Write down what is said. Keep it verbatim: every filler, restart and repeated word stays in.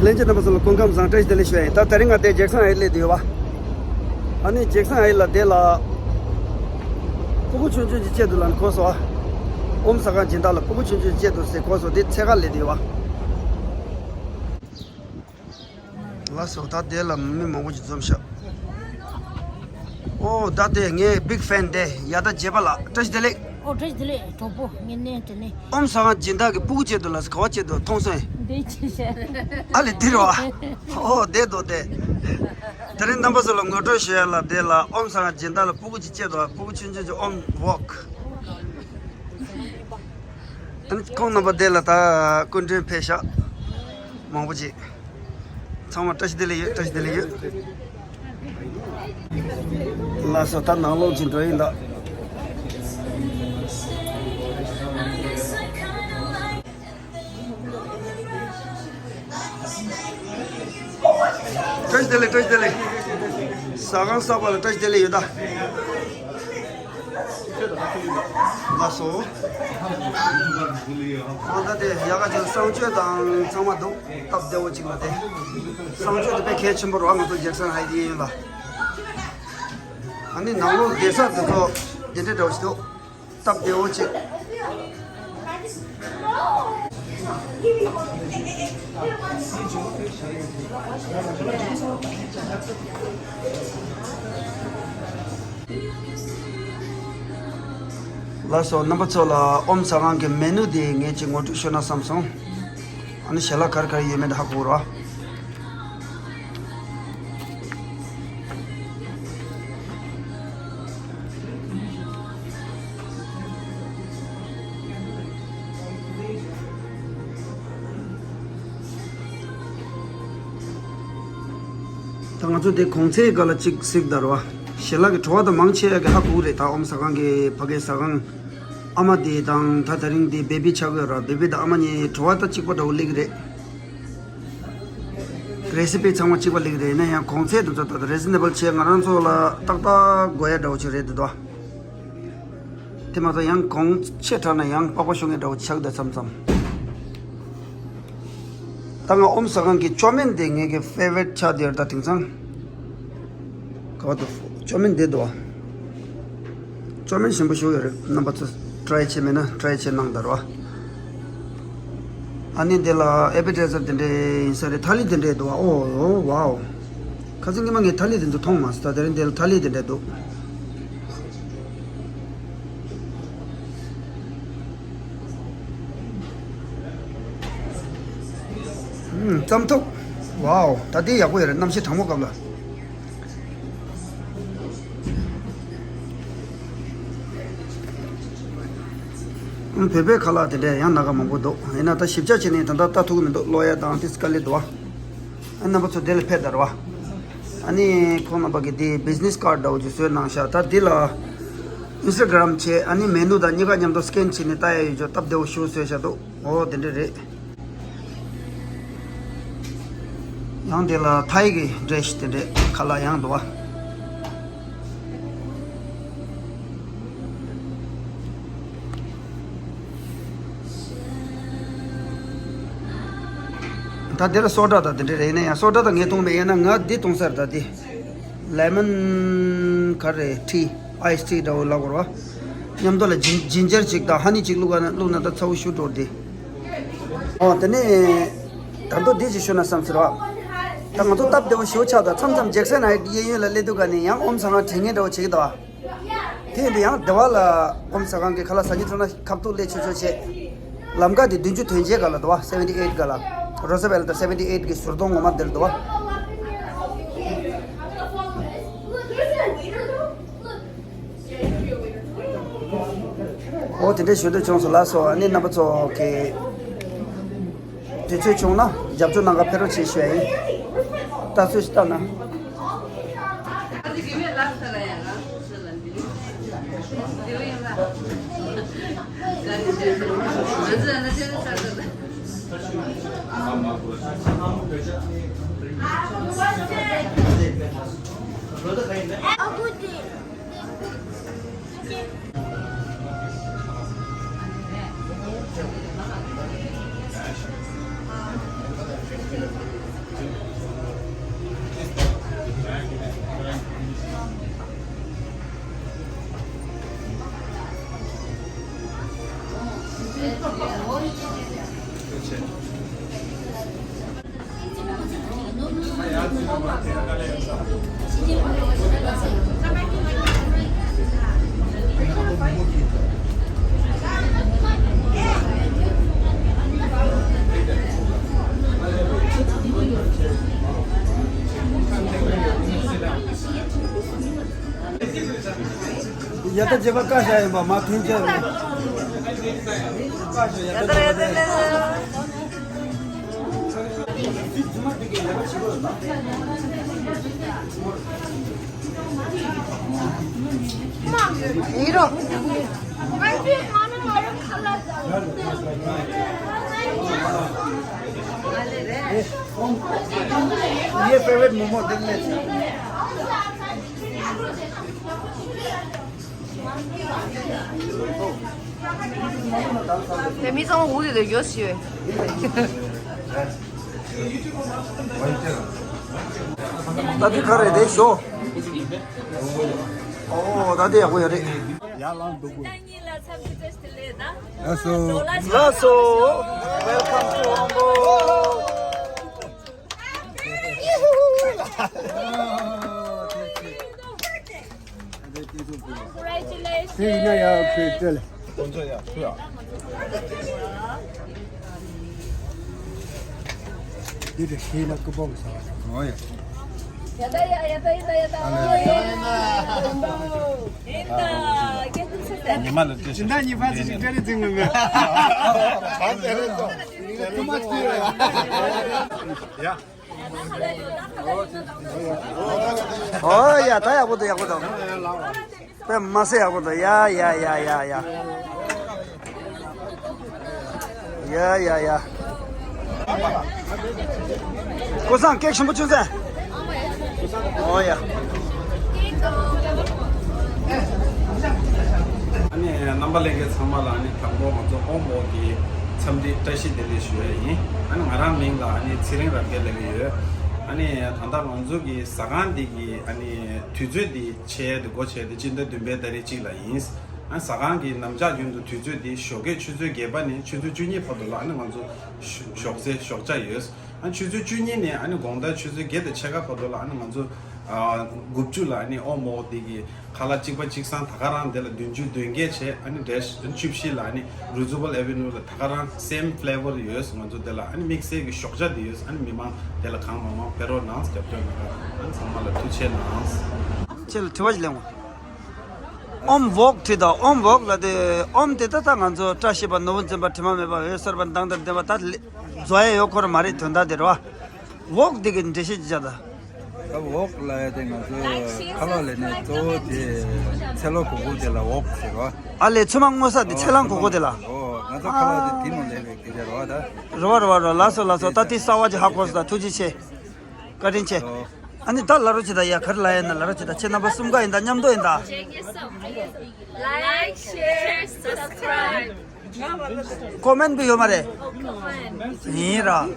ལྷན་རྒྱས་རྣམ་པ་ཚོ་ལ་སྐུ་ཁམས་བཟང་། བཀྲ་ཤིས་བདེ་ལེགས་ཞུ་ཡ་ཡིན། ད་དེ་རིང་ང་དེ་ཇེག་སན་ཧའི་ཊ་སླེབས་བསྡད་ཡོད་པ། ཨ་ནི་ཇེག་སན་ཧའི་ཊ་ལ་དེ་ལ་སྤུ་གུ་ཆུང་ཆུང་གི་ཆེད་དུ་ལ་གོ་སོང་། ཨོམ་ཟ་ཁང་སྦྱིན་བདག་ལ་སྤུ་གུ་ཆུང་ཆུང་གི་ཆེད་དུ་ཟེར་གོ་སོང་། དེ་འཚོལ་ག་སླེབས་བསྡད་ཡོད་པ། ལགས་སོ། ད་དེ་ལ་མི་མང་པོ་ཞིག་འཛོམས་ཤག་ཨོ་ད་དེ་ངའི་བིག་ཕེན་དེ་ཡ་ད་བྱེད་པ་ལགས། བཀྲ་ཤིས་བདེ་ལེགས། ཨོ་བཀྲ་ཤིས་བདེ་ལེགས་གྲོགས་པོ། ངའི་གནས་དེ་ནས། ཨོམ་ཟ་ཁང་སྦྱིན་བདག་གི་སྤུ་གུ་ཆེད་དུ་ལ་ག་བ་ཆེད་དུ་མཐོང་སོང་། འདི་ཆེ་ཤག་ཨ་ལེ་འདི་རེད་པ། ཨོ་དེ་དོ་དེ། དེ་རིང་རྣམ་པ་ཚོ་ལ་ངོ་སྤྲོད་ཞུ་ཡ་ལ་དེ་ལ་ཨོམ་ཟ་ཁང་སྦྱིན་བདག་ལ་སྤུ་གུ་ཅིག་ཆེད་དུ་སྤུ་གུ་ཆུང་ཆུང་ཅིག་ཨོམ་ཝོག་ཨ་ནི་ཁོང་རྣམ་པ་དེ་ལ་ད་སྐུ་མགྲོན་ཕེབས་ཤག་མང་པོ་ཅིག་ཚང་མ་བཀྲ་ཤིས་བདེ་ལེགས་ཡོད། བཀྲ་ཤིས་བདེ་ལེགས་ཡོད། ལགས་སོ། ད་ནང་ལོགས་ཅིག་འགྲོ་ཡིན་ད། བཀྲ་ཤིས་བདེ་ལེགས། བཀྲ་ཤིས་བདེ་ལེགས། ཟ་ཁང་གསར་པ་ལ་བཀྲ་ཤིས་བདེ་ལེགས་ཡོད་ད། ལགས་སོ། ཨ་ད་དེ་ཡག་ག་ཅིག་གསང་སྤྱོད་དང་ཚང་མ་འདུག་སྟབས་བདེ་བོ་ཅིག་ལ་དེ། གསང་སྤྱོད་དེ་དཔེ་གལ་ཆེན་པོ་རེད་པ། ང་ཚོ་ཇེག་སན་ཧའི་ཊ་ཡིན་ཡོད་ལ། ཨ་ནི་ནང་ལོགས་བསྡད་ས་དེ་ཚོ་དེ་འདྲ་འདྲ་བོ་ཞིག་འདུག་སྟབས་བདེ་བོ་ཅིག་ལགས་སོ། རྣམ་པ་ཚོ་ལ་ཨོམ་ཟ་ཁང་གི་མེ་ནུ་དེ་ངས་ཅིག་ངོ་སྤྲོད་ཤོད་ན་བསམ་སོང་། ཨ་ནི་ཞལ་ལག་ག་རེ་ག་རེ་ཡོད་མེད་དེ་ཧ་གོ་རོགས། ད་ང་ཚོ་དེ་གོང་ཚད་སྒང་ལ་གཅིག་གཟིགས་དང་རོ། ཞལ་ལག་གི་བྲོ་བ་དང་མང་ཆེ་བ་གི་ཧ་གོ་རེད། ད་ཨོམ་ཟ་ཁང་གི་ཕ་གིའི་ཟ་ཁང་ཨ་མ་དེ་དང་ད་དེ་རིང་དེ་བེ་བི་ཆགས་ཡོད་ར། བེ་བི་དང་ཨ་མ་གཉིས་བྲོ་བ་ད་གཅིག་པ་འདྲ་བོ་སླེབས་ཀྱི་རེད། རེ་སི་པི་ཚང་མ་གཅིག་པ་སླེབས་ཀྱི་རེད། ཡིན་ན་ཡང་གོང་ཚད་དེ་ཚོ་ད་ད་རི་ཛི་ནེ་བལ་བྱས། ང་རང་ཚོ་ལ་ཏག་ཏག་དགོས་ཡ་འདྲ་བོ་ཅིག་རེད་འདུག་ད། དེ་མ་གཏོགས་ཡང་གོང་ཆེ་དྲགས་ན་ཡང་པགས་པ་ཤོར་མཁན་འདྲ་བོ་ཆགས་བསྡད་མཚམས་མཚམས། ད་ང་ཨོམ་ཟ་ཁང་གི་ཅོ་མིན་དེ་ངེད་ཀྱི་ཕེ་ཝ་རིཊ་ཆགས་བསྡད་ཡོད་རེད། ད་དེང་སང་ག་བ་འདུག་ཅོ་མིན་དེ་འདུག་ཅོ་མིན་ཞིམ་པོ་ཞིག་ཡོད་རེད། རྣམ་པ་ཚོ་ཊ་རའི་བྱས་མེད་ན་ཊ་རའི་བྱས་གནང་དང་རོགས། ཨ་ནི་དེ་ལ་ཨེ་པེ་ཊའི་ཛར་དེ་འདྲས་ཡིན་ས་རེད། ཐ་ལི་དེ་འདྲས་འདུག་ཨོ་ཨོ་ཝའོ། ཁ་སང་ཉི་མ་ངས་ཐ་ལི་དེ་ཚོ་མཐོང་མ་སོང་། ད་དེ་རིང་དེ་ལ་ཐ་ལི་དེ་འདྲ་འདུག་ཨུམ། རྩམ་ཐུག་ཝའོ། ད་དེ་ཡག་པོ་ཡོད་རེད། གནམ་གཤིས་གྲང་མོ་སྐབས་ལ། ཨུམ། བོད་པའི་ཁ་ལག་དེ་འདྲ་ཡང་སྣ་ཁ་མང་པོ་འདུག་ཡིན་ན་ད་ཞིབ་ཆ་བྱས་ནས་ད་ལྟ་ལྟ་ཐུབ་ཀྱི་མི་འདུག་ཀློག་ཡ་དང་དེ་དཀའ་ལས་འདུག་བ། ཨ། རྣམ་པ་ཚོ་དེ་ལ་ཕེབས་དང་རོགས། ཨ་ནི་ཁོང་རྣམ་པ་གི་དེ་བི་ཛི་ནེ་སི་ཀར་ཌི་འདྲ་བོ་ཅིག་བཟོས་གནང་ཤག་ད་འདི་ལ་ཨིན་སི་ཊ་གྷ་རམ་བྱས། ཨ་ནི་མེ་ནུ་དང་གཉིས་ཀ་མཉམ་དུ་སི་ཀེན་བྱས་ནས་ལྟ་ཡ་ཡོད་ཅོག་སྟབས་བདེ་བོ་ཞིག་བཟོས་ཤག་འདུག་ཨོ་དེ་འདྲ་རེད། ཡང་དེ་ལ་ཐའི་གི་ཌི་ཤི་དེ་འདྲས་ཁ་ལག་ཡང་འདུག་བ། ད་དེ་ལ་སོ་ཌ་དང་དེ་འདྲ་རེད། ཡིན་ན་ཡང་སོ་ཌ་དང་ངས་བཏུང་མེད། ཡིན་ན་ང་འདི་བཏུང་ས་རེད། ད་འདི་ལེ་མོན་ག་རེ་ཊི། ཨའི་སི་ཊི་འདྲ་བོ་ལབ་དགོས་རེད་བ། མཉམ་དུ་ལ་ཇིན་ཇིན་ཇར་ཅིག་དང་ཧ་ནི་ཅིག་བླུགས་ན་བླུགས་ན་ད་ཚ་བོ་ཞེ་དྲག་འདི། ཨོ་དེ་ནས་ད་དུང་འདི་ཅིག་ཞུ་ན་བསམ་ཟེར་བ། ད་ང་ཚོ་སྟབས་བདེ་བོ་ཞེ་པོ་ཆགས། ད་མཚམས་མཚམས་ཇེག་སན་ཧའི་ཊི་གཡས་གཡོན་ལ་སླེབས་དུས་ག་ནས་ཡང་ཨོམ་ཟ་ཁང་དྲན་མཁན་འདྲ་བོ་བྱེད་ཀྱི་འདུག་བ། དེ་ཡིན་དུས་ཡང་སྡེ་བ་ལ་ཨོམ་ཟ་ཁང་གི་ཁ་ལག་ཟ་རྒྱུ་ཐུག་ན་ཁ་ཐུག་སླེབས་ཆོག་ཆོག་བྱེད། ལམ་ཁ་དེ་བདུན་ཅུ་དོན་བརྒྱད་སྒང་ལ་འདུག་བ། སེ་ཝེན་ཊི་ཨེཊ་སྒང་ལ། རོ་ས་བེལ་དང་སེ་ཝེན་ཊི་ཨེཊ་གི་ཟུར་གདོང་ངོ་མ་དེར་འདུག་བ། ཨོ་དེ་འདྲའི་ཞུ་འདོད་བྱུང་སོང་། ལགས་སོ། ཨ་ནི་རྣམ་པ་ཚོ་གི་དུས་ཚོད་བྱུང་ན་རྒྱབ་སྐྱོར་གནང་ག་ཕེབས་རོགས་བྱེད་ཞུ་ཡ་ཡིན། ལྟ་ཚུལ་ཞིག་ལྟ་ན། ཡ་ད་རྗེས་པ་བཀའ་ཤག་ཡིན་པ་མ་ཐོན་ཆེ་རེད། བཀའ་ཤག་ཡ་ད་རྗེས་པ་དེ། ཡིན་རོ། ये फेवरेट मोमो दिल में। དེ་མི་ཚང་མ་འུ་དེ་དེ་ཡོད་ཞུ་བས། ད་དེ་ག་རེད་དེ་ཞོ། ཨོ་ད་དེ་ཡག་པོ་ཡོད་རེད། ཡར་ལངས་འདུག་གོ། ལགས་སོ། ལགས་སོ། Welcome to Wombo. Congratulations. དེ་ཡིན་ན་ཡང་ཁོས་སྤྲད་ལ། དེ་འདྲ་ཤེས་ན་ཀུ་པོ་གི་ས་བ་ཡོད་ཡ། ཡ་ད་ཡ་ཡ་ད་ཡ་ད་ཡ་ད། ཨ་ལེ། ཡ་ད་ཡ་ད། ཉི་མ་ལ་བཀྲ་ཤིས། ཉི་མ་ལ་བཀྲ་ཤིས་བཀྲ་ཤིས་བདེ་ལེགས་ཟེར་ངོ་མ། ཡ། ཨོ་ཡ་ད་ཡག་པོ་འདུག་ཡག་པོ་འདུག་དཔེ་མ་ཟད་ཡག་པོ་འདུག་ཡ་ཡ་ཡ་ཡ་ཡ། ཡ་ཡ་ཡ། ཀོ་སང་ཀེག་ཞིམ་པོ་བྱུང་ཟེར། ཨོ་ཡ། ཨ་ནི་རྣམ་པ་ལྷན་རྒྱས་ཚང་མ་ལ་ཨ་ནི་དང་པོ་ང་ཚོ་ཨོམ་ཝོག་གི་འཚམས་འདྲི་བཀྲ་ཤིས་བདེ་ལེགས་ཞུ་ཡ་ཡིན། ཨ་ནི་ང་རང་མིང་ལ་ཨ་ནི་ཚེ་རིང་རབ་རྒྱས་ལབ་ཀྱི་ཡོད། ཨ་ནི་ད་ལྟ་ང་ཚོ་གི་ཟ་ཁང་འདི་གི་ཨ་ནི་དུས་ཚོད་འདི་ཆེ་འདི་སྒོ་ཕྱེ་སྟེ་སྤྱི་ཟླ་བདུན་པའི་ཏ་རིག་གཅིག་ལ་ཡིན། ཨ་ཟ་ཁང་གི་ནམ་ཞག་རྒྱུན་དུ་དུས་ཚོད་འདི་ཞོགས་ཀས་ཆུ་ཚོད་བརྒྱད་པ་ནས་ཆུ་ཚོད་བཅུ་གཉིས་བར་དུ་ལ་ཨ་ནི་ང་ཚོ་ཞོགས་ཟས་ཞོགས་ཇ་ཡོད། ཨ་ཆུ་ཚོད་བཅུ་གཉིས་ནས་ཨ་ནི་དགོང་དག་ཆུ་ཚོད་བརྒྱད་དང་ཕྱེད་ཀ་བར་དུ་ལ་ཨ་ནི་ང་ཚོ་དགུ་བཅུ་ལ་ཨ་ནི་ཨོམ་ཝོག་འདི་གི་ཁ་ལག་གཅིག་པ་གཅིག་སང་ད་ག་རང་དེ་ལ་བདུན་ཅུ་དོན་བརྒྱད་བྱས། ཨ་ནི་འབྲས་བཅུ་བཞི་ལ་ཨ་ནི་རུ་ཛུ་བལ་ཨེ་ཝེ་ནུ་ལ་ད་ག་རང་སེམ་ཕི་ལེ་ཝར་ཡོད། ང་ཚོ་དེ་ལ་ཨ་ནི་དམིགས་བསལ་གྱི་ཞོགས་ཇ་དེ་ཡོད། ཨ་ནི་མི་མང་དེ་ལ་གང་མང་མང་ཕེབས་རོགས་གནང་། རྒྱབ་སྐྱོར་གནང་། ཨ་ནི་ཚང་མ་ལ་ཐུགས་རྗེ་གནང་། ཁྱེད་ལ་དྲི་བ་ཞིག་ལེན་འོང་། ཨོམ་ཝོག་བྲིས་དང་ཨོམ་ཝོག་ལ་དེ་ཨོམ་དེ་ད་ལྟ་ང་ཚོ་བཀྲ་ཤིས་པ་ནོར་བུ་འཛིན་པ་དྲི་མ་མེད་པ་འོད་གསལ་བ་མདངས་དང་ལྡན་པ་ད་ལེ་བཟོ་ཡ་ཡོད་ཁོ་ར་མ་རེད། དོན་དག་དེ་རེད་བ། ཝོག་འདི་གི་འགྲེལ་བཤད་ཅིག་བྱ་དང་། ད་ཝོག་ལབ་ཡ་དེ་ང་ཚོ་ཁ་ལག་ལས་ནས་གཙོ་བོ་དེ་ཚལ་ལོ་གོ་གོ་དེ་ལ་ཝོག་ཟེར་བ། ཨ་ལས་ཚོད་མ་དངོས་ས་དེ་ཚལ་ལང་གོ་གོ་དེ་ལ། ཨོ་ང་ཚོ་ཁ་ལག་དེ་དེ་ནང་ལས་པའི་སྐད་ཆ་རེད་བ་ད། རེད་བ་རེད་བ་རེད་བ། ལགས་སོ་ལགས་སོ། ད་དེ་གསར་བ་ཅིག་ཧ་གོ་སོང་། ད་ཐུགས་རྗེ་ཆེ། བཀའ་དྲིན་ཆེ། ཨོ། ཨ་ནི་ད་ལབ་རོགས་བྱེད་ད་ཡ། ག་རེ་ལབ་ཡ་ན་ལབ་རོགས་བྱེད་ད། ཁྱེད་རྣམ་པ་གསུམ་ཀ་ཡིན་ད། མཉམ་དུ་ཡིན་ད། Like, share, subscribe. ཀོ་མེན་པུ་ཡོད་མ་རེད། ཡིན་ར།